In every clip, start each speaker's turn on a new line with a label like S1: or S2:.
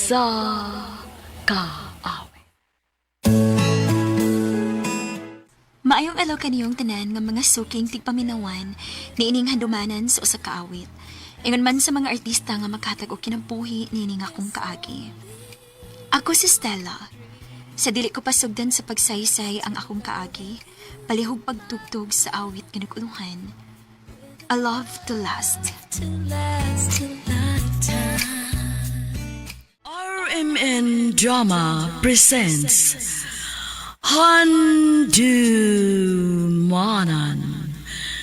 S1: sa kaawit.
S2: Maayong alaw kaniyong tanan nga mga suking tigpaminawan niining handumanan sa usa ka awit. Ingon man sa mga artista nga makatag og kinabuhi niining akong kaagi. Ako si Stella. Sa dili ko pasugdan sa pagsaysay ang akong kaagi, palihog pagtugtog sa awit nga nagulungan. A Love to Last.
S1: RMN Drama presents Handumanan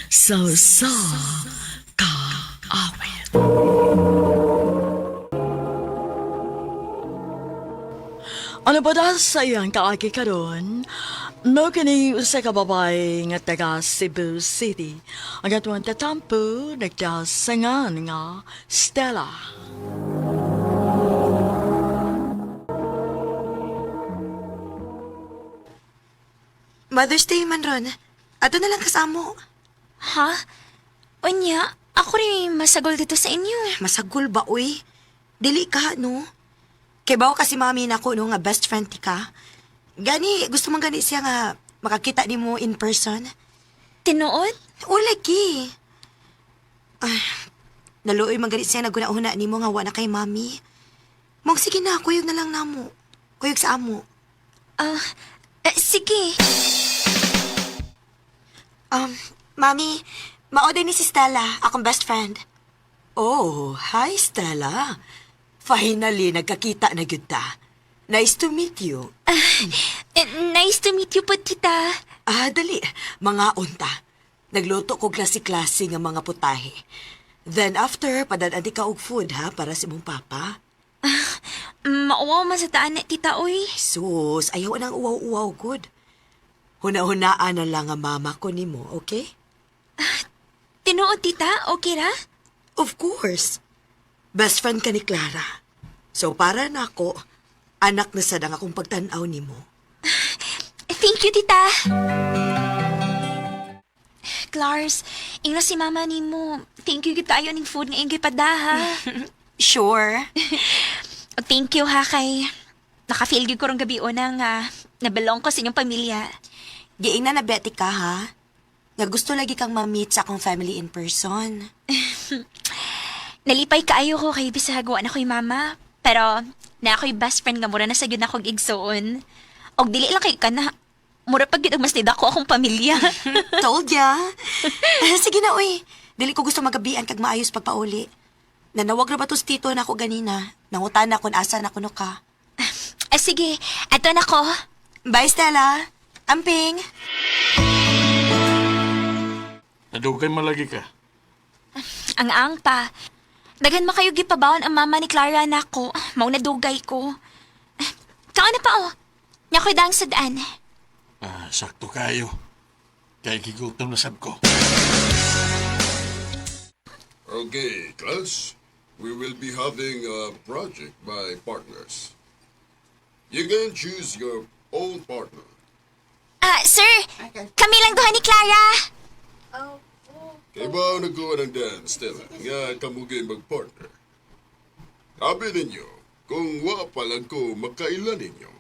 S1: sa sa kaawit. Ano ba dahil sa iyang kaagi karon? Mo kini usa ka babae nga taga Cebu City. Ang atuang tatampo nagdasangan nga Stella.
S3: Mother's Day man ron. Ato na lang kasamo.
S2: Ha? Unya, ako rin masagol dito sa inyo.
S3: Masagol ba, uy? Dili ka, no? Kay bawo kasi mami nako no, nga best friend ti ka. Gani, gusto man gani siya nga makakita nimo in person.
S2: Tinuod?
S3: O, lagi. Ay, naluoy man gani siya naguna-una nimo nga wa na kay mami. Mong sige na, kuyog na lang namo. Kuyog sa amo.
S2: Ah, sige.
S3: Mami, mao din ni si Stella, akong best friend.
S4: Oh, hi Stella. Finally, nagkakita na gyud ta. Nice to meet you.
S2: Eh, nice to meet you po, tita.
S4: Ah, dali. Mga unta. Nagluto ko klase-klase nga mga putahe. Then after, padad-an ka og food ha para sa imong papa.
S2: Mauwaw man sa taan na, tita, uy.
S4: Sus, ayaw nang uwaw-uwaw good. Huna-hunaan na lang ang mama ko nimo, okay?
S2: Tinuod, tita? Okay ra?
S4: Of course. Best friend ka ni Clara. So para nako, anak na sad ang akong pagtan-aw nimo.
S2: Thank you, tita. Clars, ingna si mama nimo. Thank you kita ayo ning food nga iyong gipada, ha?
S3: Sure.
S2: O, thank you, ha, kay... Naka-feel gyud ko rong gabi una nga nabelong ko sa inyong pamilya.
S3: Giing na nabeti ka, ha? Nga gusto lagi kang ma-meet sa akong family in person.
S2: Nalipay kaayo ko kay bisag wa na ko'y mama. Pero na ako'y best friend nga mura na sa gyud akong igsoon. Og dili lang kay kana. Mura pag gyud og mas nidako akong pamilya.
S3: Told ya. Sige na, uy. Dili ko gusto magabian kag maayos pagpauli. Nanawag ra ba to si tito na ako ganina? Nangutan na kung asa na kuno ka.
S2: Ah, sige, ato na ko.
S3: Bye, Stella. Amping.
S5: Nadugay malagi ka.
S2: Ang ang pa. Daghan makayo gipabawon ang mama ni Clara nako. Mao na dugay ko. Kaan na pa oh. Nya ko'y daang sadaan.
S5: Ah, sakto kayo. Kay gigutom na sab ko.
S6: Okay, class. We will be having a project by partners. You can choose your own partner.
S2: Ah, sir. Kami lang duha ni Clara.
S6: Kay ba nagawa ng dance, Stella, nga kamugay magpartner? Sabi ninyo, kung wa pa lang ko makailan ninyo,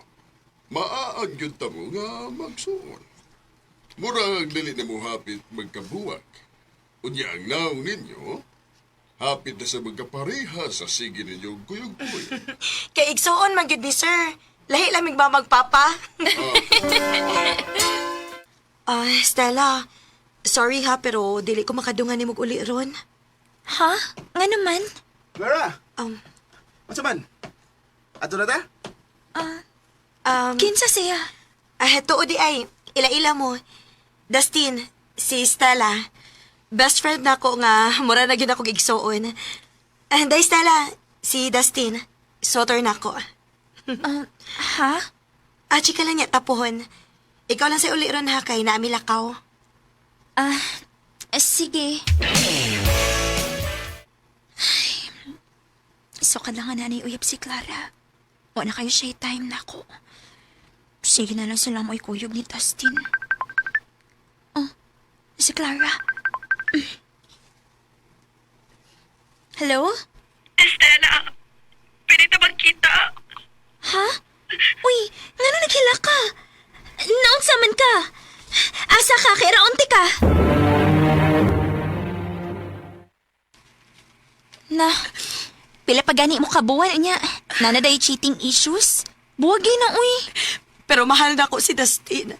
S6: maaag yun ta mo nga magsuon. Murag dili na mo hapit magkabuwak. Unya ang naong ninyo, hapit na sa magkapareha sa sige ninyo kuyog-kuyog.
S3: Kay igsuon man gyud ni sir. Lahi lamig ba magpapa? Ah, Stella. Sorry ha, pero dili ko makadungan nimo og uli ron.
S2: Ha? Nga naman?
S7: Clara!
S3: Um,
S7: Unsa man? Ato na ta?
S2: Kinsa siya?
S3: Ah, tuod di ay, ila-ila mo. Dustin, si Stella. Best friend na ako nga, mura na gyud ako igsuon. Ah, day Stella, si Dustin. Soter na ako.
S2: Ha?
S3: Ah, chika lang niya, tapuhon. Ikaw lang sa uli ron ha, kay naami lakaw.
S2: Ah, sige. Ay, so kailangan na ni uyab si Clara. Wala na kayo siya time na ako. Sige na lang sila mo'y kuyog ni Dustin. Oh, si Clara. Hello?
S8: Estela, pwede ta magkita.
S2: Pila pa gani mo kabuwan niya. Nana day cheating issues. Buwagi na uy.
S3: Pero mahal na ko si Dustin.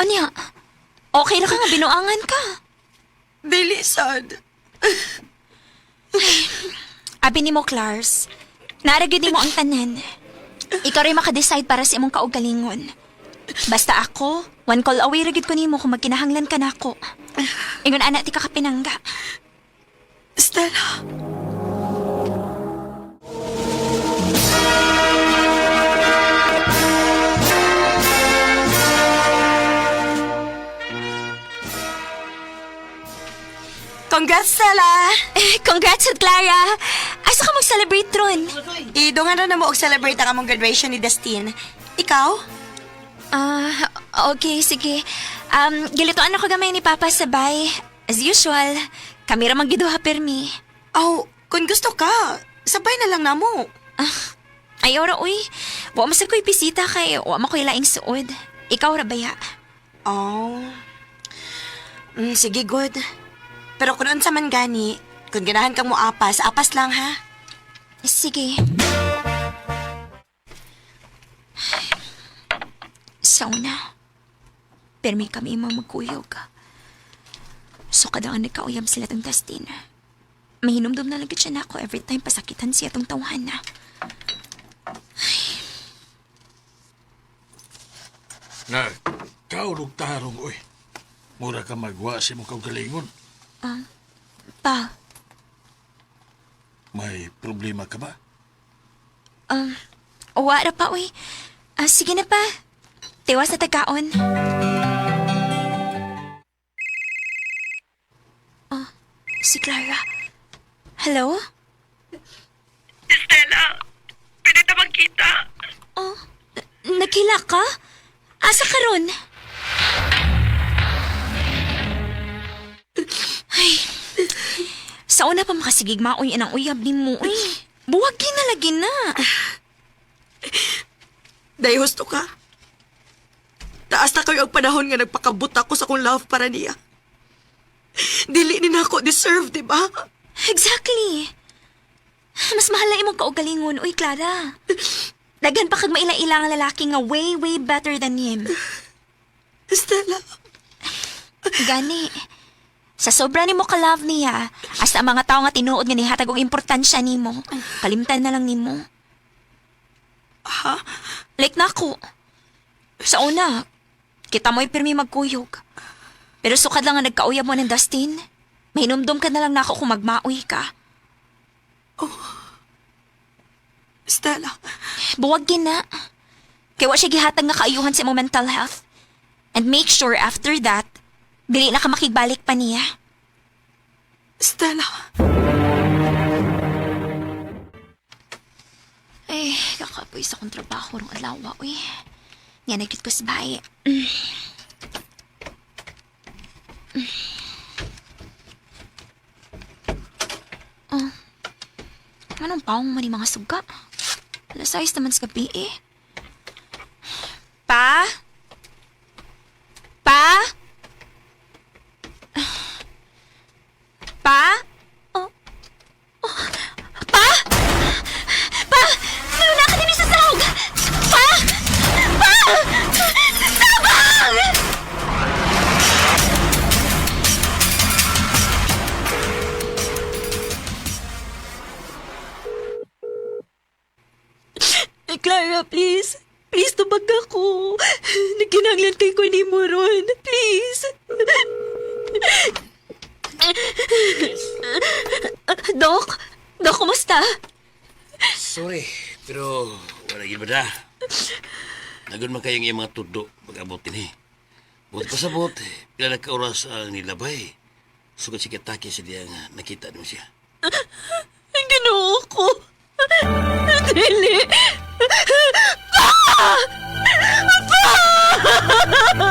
S2: Anya? Okay ra ka nga binuangan ka.
S3: Dili sad.
S2: Abi nimo Clars. Naa ra gyud nimo ang tanan. Ikaw ray maka-decide para sa imong kaugalingon. Basta ako, one call away ra gyud ko nimo kung magkinahanglan ka nako. Ingon ana ti ka kapinangga.
S3: Stella. Congrats, Stella!
S2: Congrats at Clara! Asa ka mag-celebrate ron?
S3: Idungan na mo og celebrate ang among graduation ni Dustin. Ikaw?
S2: Ah, okay, sige. Gilituan ako gamay ni Papa sa bay. As usual, kami ra man giduha permi.
S3: Aw, kung gusto ka, sabay na lang namo.
S2: Ayaw ra, uy. Wa mo sa ko'y bisita kay wa mo ko'y laing suod. Ikaw ra baya.
S3: Oh. Sige, good. Pero kung unsa man gani, kung ganahan kang moapas, apas lang ha.
S2: Sige. Sa una, permi kami mga magkuyog. So kada ang nagkauyab sila tong Dustin. Mahinumdum na lang gid siya nako every time pasakitan siya tong tawhan na.
S5: Na, kaulog tarong, uy. Mura ka magwa sa imong kaugalingon.
S2: Pa,
S5: May problema ka ba?
S2: uwa ra pa uy. Ah, sige na pa. Tiwas na tagaon. Ah, si Clara. Hello?
S3: Stella, pwede ta magkita.
S2: Oh, nagkila ka? Asa ka ron? Ay, sa una pa makasigig maoy ang uyab ni mo. Uy, buwag na lagi na.
S3: Day husto ka. Taas na kayo ang panahon nga nagpakabot ako sa akong love para niya. Dili ni nako deserve, di ba?
S2: Exactly. Mas mahal na imong kaugalingon, uy, Clara. Daghan pa kag maila-ila nga lalaki nga way, way better than him.
S3: Stella,
S2: Gani. Sa sobra nimo ka-love niya, hasta ang mga tao nga tinuod nga nihatag og importansya nimo, kalimtan na lang nimo.
S3: Ha?
S2: Like nako. Sa una, kita mo'y pirmi magkuyog. Pero sukad lang nga nagkauyab mo ng Dustin, mahinumdum ka na lang nako kung magmaoy ka.
S3: Stella,
S2: Buwag gina. Kaya wa siya gihatag nga kaayuhan sa imong mental health. And make sure after that, dili na ka makigbalik pa niya.
S3: Stella.
S2: Eh, kakapoy sa akong trabaho rong adlaw, uy. Nga nagkit ko sa bahay. Oh, anong paong man yung mga suga? Alas 6 naman sa gabi eh. Pa? Pa? Pa? Oh. Oh. Pa? Pa! Naluna ka din sa sahog! Pa! Pa! Tabang! Clara, please. Please, tubag ako. Nagkinanglan kay ko ni Moron. Please. Doc? Doc, kumusta?
S8: Sorry, pero wala gid ba da? Nagun man kayong iyang mga tudlo pag-abot din eh. Buot pa sa buot, pila na ka oras ang nilabay. Sugod si Kataki sa diya nga nakita mo siya.
S1: Ang ginoo ko. Dili. Pa! Pa!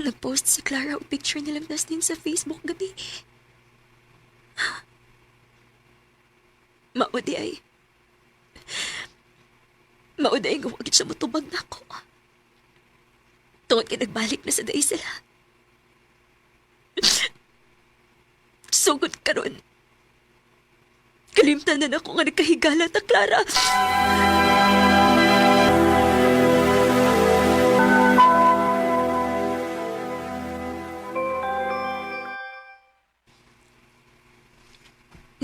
S2: Nag-post si Clara og picture nilang Dustin sa Facebook gabi. Maudi ay. Maudi ay nga wag siya mutubag nako. Tungod kay nagbalik na sa day sila. Sugod karon. Kalimtan na nako nga nagkahigala ta, Clara.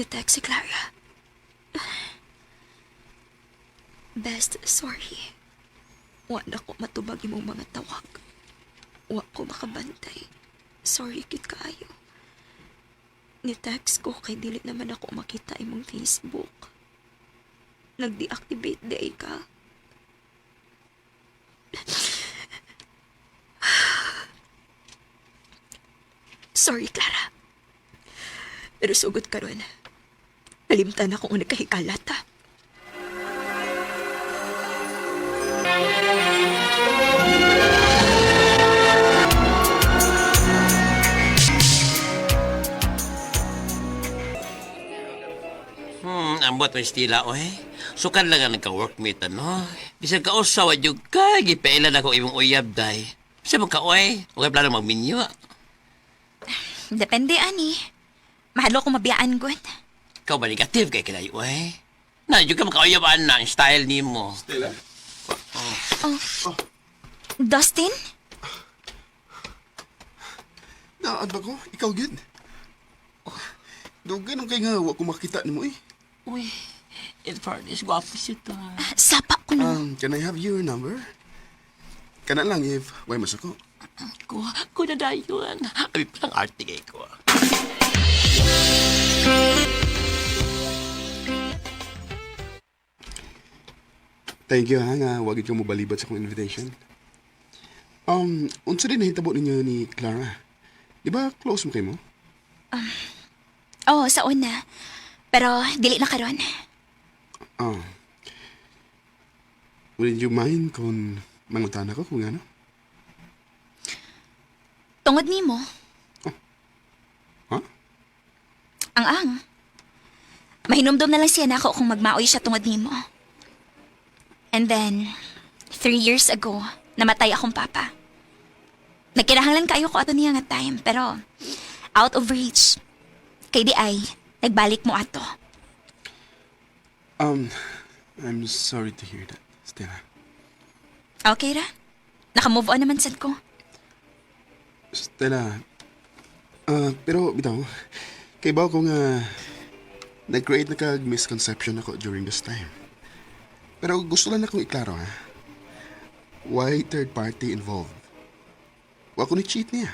S2: Nitext si Clara. Best, sorry. Wa na ko matubag imong mga tawag. Wa ko makabantay. Sorry kit kaayo. Ni-text ko kay dili naman ako makita imong Facebook. Nag-deactivate day ka. Sorry, Clara. Pero sugod karon. Nalimtan ako ang nagkahikalat, ha.
S8: Ambot may stila, oy. Sukan lang ang nagka-workmate, ano? Bisag ka usawa, yung ka, gipailan ako imong uyab, day. Bisa mo ka, oy. Okay, plano magminyo.
S2: Depende, ani. Mahalo ko mabiyaan, good.
S8: Ikaw ba negative kay kinayo, oy? Na, yung ka makauyab, ana, ang style ni mo.
S7: Stella?
S2: Dustin?
S7: Naad ba ko? Ikaw gid. Dugan ang kay nga wa ko makita nimo eh.
S8: Uy, in fairness, gwapo siya to.
S2: Sapa ko no.
S7: Can I have your number? Kana lang if way masuko.
S8: Ko, ko na dayon. Abi palang arte kay ko.
S7: Thank you ha nga wag gid ko mobalibat sa akong invitation. Unsa din nahitabo ninyo ni Clara? Di ba close mo kay mo?
S2: Oo, sa una. Pero dili na karon.
S7: Ah. Would you mind kung mangutana ko kung ano?
S2: Tungod nimo,
S7: Ha?
S2: ang-ang. Mahinumdum na lang siya nako kung magmaoy siya tungod nimo. And then, 3 years ago, namatay akong papa. Nagkinahanglan kayo ko ato niya nga time, pero out of reach. Kay di ay, nagbalik mo ato.
S7: I'm sorry to hear that, Stella.
S2: Okay ra? Naka-move on naman sad ko.
S7: Stella, pero bitaw, kay ba ko nga nag-create na kag misconception ako during this time. Pero gusto lang akong iklaro ha. Why third party involved? Wa ko ni cheat niya.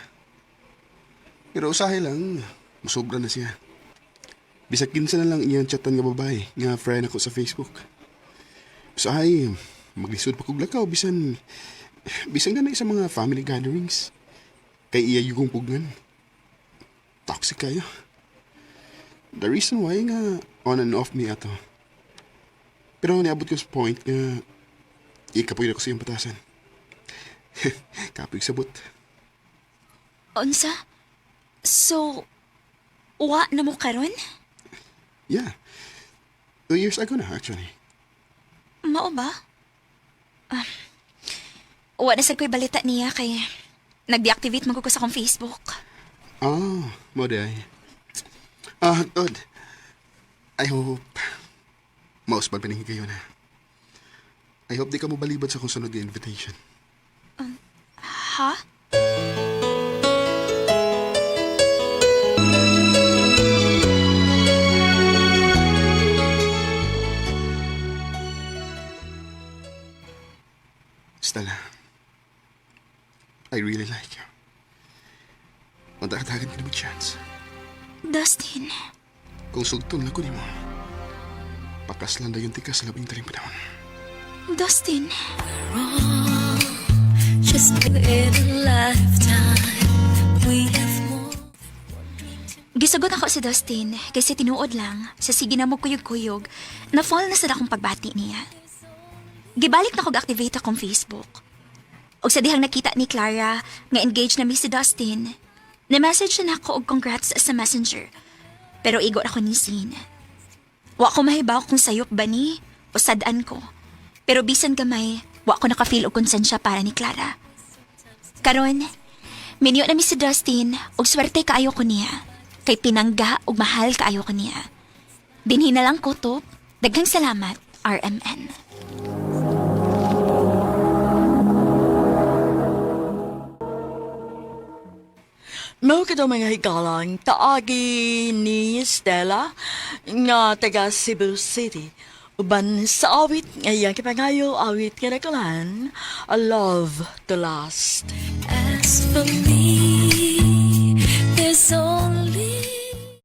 S7: Pero usahay lang, musobra na siya. Bisag kinsa na lang iyang chatan nga babae nga friend ako sa Facebook. Usahay, maglisod pa kog lakaw bisan bisan ganay sa mga family gatherings. Kay iya yung pugngan. Toxic kayo. The reason why nga on and off mi ato. Pero niabot ko sa point nga ikapoy na ko sa iyong patasan. Kapoy sabot.
S2: Unsa? So, wa na mo karon?
S7: Yeah. 2 years ago na actually.
S2: Mao ba? Ah, wa na sad ko'y balita niya kay nag-deactivate man ko sa akong Facebook.
S7: Ah, mo di ay. Ah, Tod. I hope mausbal paningin kayo na. I hope di ka mo balibad sa kung sunod nga invitation.
S2: Ha?
S7: Stella, I really like you. Magdakatagan ka na mo chance.
S2: Dustin,
S7: Kung sugton lang ko nimo, pakaslan na yung tika sa labing taring panahon.
S2: Dustin.
S9: Just in a lifetime, we have more.
S2: Gisugot ako si Dustin kasi tinuod lang sa sige na mo kuyog-kuyog na fall na sad akong pagbati niya. Gibalik na kog activate akong Facebook. Og sa dihang nakita ni Clara nga engaged na mi si Dustin, na-message na nako og congrats sa Messenger. Pero igo ako ni Sin. Wa ko mahibaw kung sayop ba ni o sad-an ko. Pero bisan gamay, wa ko naka-feel og konsensya para ni Clara. Karon, minyo na mi si Dustin og swerte kaayo ko niya. Kay pinangga ug mahal kaayo ko niya. Dinhi na lang ko to. Daghang salamat, RMN.
S1: Mao kato mga higalang taagi ni Stella nga taga Cebu City. Uban sa awit nga iyang kipangayo awit nga nakalan, A Love to Last.
S9: As for me, there's only